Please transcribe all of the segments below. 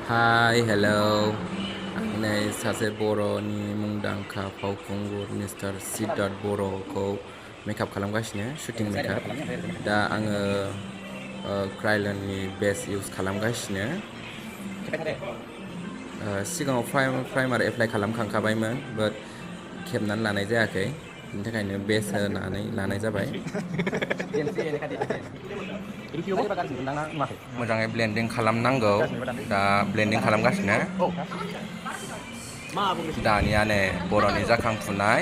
Hi, hello. Này सासे बर'नि मुंदांखा फावखुंगुर मिस्टार सिद्धार्थ बर'खौ मेकआप खालामगासिनो शुटिं मेकआप दा आङो क्रायलननि बेस इउज खालामगासिनो सिगाङाव प्राइमार एप्लाइ खालामखांखाबायमोन बाट खेबनानै लानाय जायाखै बिनि थाखायनो बेस होनानै लानाय जाबाय मोजाङै ब्लेन्डिं खालामनांगौ दा ब्लेन्डिं खालामगासिनो दानिया नै बर'नि जाखांफुनाय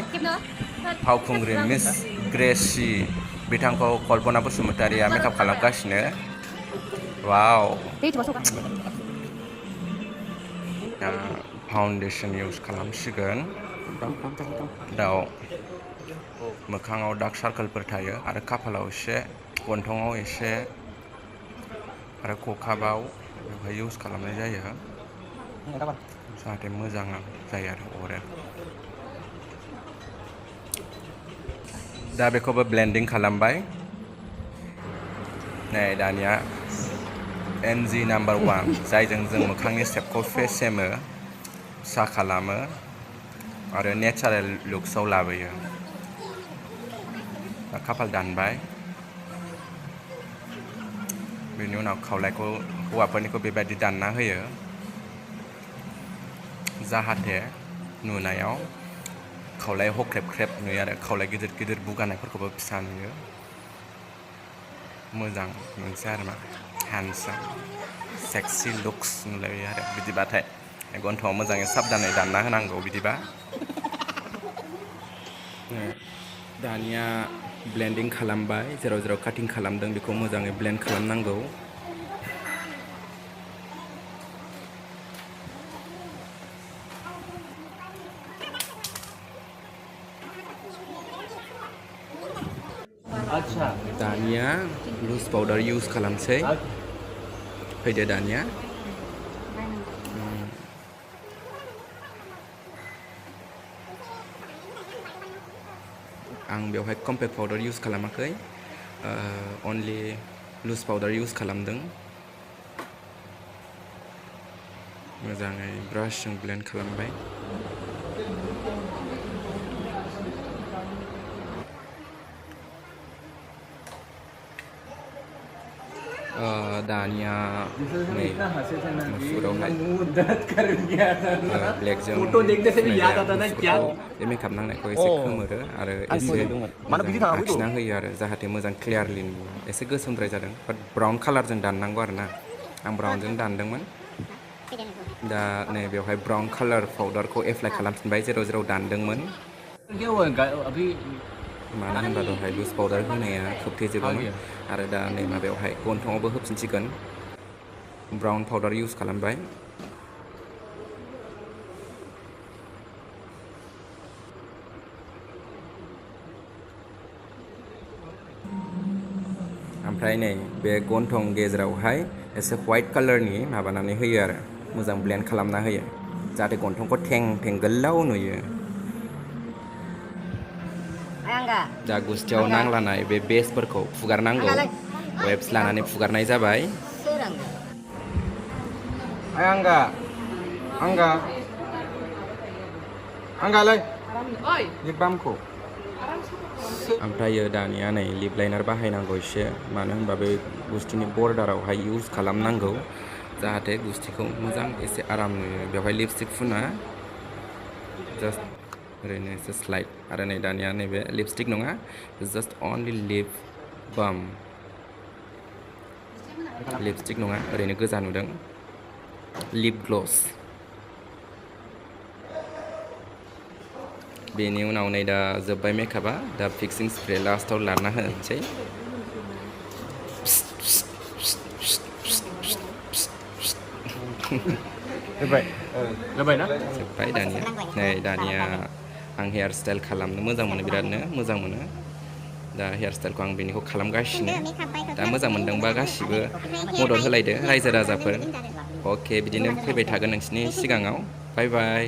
फावखुंग्रि मिस ग्रेसि बिथांखौ कल्पना बसुमतारिया मेकआप खालामगासिनो वाव फाउन्डेसन इउज खालामसिगोन दाव मोखाङाव डार्क सार्कोलफोर थायो आरो खाफालाव एसे गन्थङाव एसे आरो खखाबाव बेवहाय इउज खालामनाय जायो जाहाथे मोजां जायो आरो अरो दा बेखौबो ब्लेन्डिं खालामबाय नै दानिया NG नाम्बार 1 जायजों जों मोखांनि शेपखौ फेसेमो फिसा खालामो आरो नेचारेल लुक्सआव लाबोयो खाफाल दानबाय बेनि उनाव खावलायखौ हौवाफोरनिखौ बेबायदि दानना होयो जाहाथे नुनायाव खावलाय हख्रेब नुयो आरो खावलाय गिदिर गिदिर बुगानायफोरखौबो फिसा नुयो मोजां मोनसे आरो मा हेन्डसाम सेक्सि लुक्स नुलायो आरो बिदिबाथाय गन्थङाव मोजाङै साबधानै दानना होनांगौ बिदिबा दानिया ब्लेन्डिं खालामबाय जेराव जेराव काटिं खालामदों बेखौ मोजाङै ब्लेन्ड खालामनांगौ दानिया लुज पाउडार इउज खालामसै फैदो दानिया आं बेवहाय कम्पेक्ट पाउडार इउज खालामाखै अनलि लुज पाउडार इउज खालामदों मोजाङै ब्रासजों ब्लेन्ड खालामबाय दानिया नै मुसुरावहाय ब्लेकजों बे मेकआप नांनायखौ एसे खोमोरो आरो एसे आखिना होयो आरो जाहाथे मोजां क्लियारलि एसे गोसोमद्राय जादों बाट ब्राउन कालारजों दाननांगौ आरो ना आं ब्राउनजों दानदोंमोन दा नै बेवहाय ब्राउन कालार पाउडारखौ एप्लाइ खालामफिनबाय जेराव जेराव दानदोंमोन मानो होनबा दहाय लुज पाउडार होनाया खोबथेजोबोमोन आरो दा नै माबायावहाय गन्थङावबो होफिनसिगोन ब्राउन पाउडार इउज खालामबाय ओमफ्राय नै बे गन्थं गेजेरावहाय एसे व्हाइट कालारनि माबानानै होयो आरो मोजां ब्लेन्ड खालामना होयो जाहाथे गन्थंखौ थें थें गोलाव नुयो दा गुस्थियाव नांलानाय बे बेसफोरखौ फुगारनांगौ वेब्स लानानै फुगारनाय जाबाय ओमफ्रायो दानिया नै लिप लाइनार बाहायनांगौ एसे मानो होनबा बे गुस्थिनि बर्डारावहाय इउज खालामनांगौ जाहाथे गुस्थिखौ मोजां एसे आराम नुयो बेवहाय लिपस्टिक फुना जास्ट ओरैनो एसे स्लाइड आरो नै दानिया नैबे लिपस्टिक नङा जास्ट अनलि लिप बाम लिपस्टिक नङा ओरैनो गोजा नुदों लिप ग्लस बेनि उनाव नै दा जोब्बाय मेकआपा दा फिक्सिं स्प्रे लास्टाव लाना होनोसै जोब्बाय दानिया नै दानिया आं हेयार स्टाइल खालामनो मोजां मोनो बिरादनो मोजां मोनो दा हेयार स्टाइलखौ आं बेनिखौ खालामगासिनो दा मोजां मोनदोंबा गासिबो मदद होलायदो रायजो राजाफोर अके बिदिनो फैबाय थागोन नोंसिनि सिगाङाव बाय बाय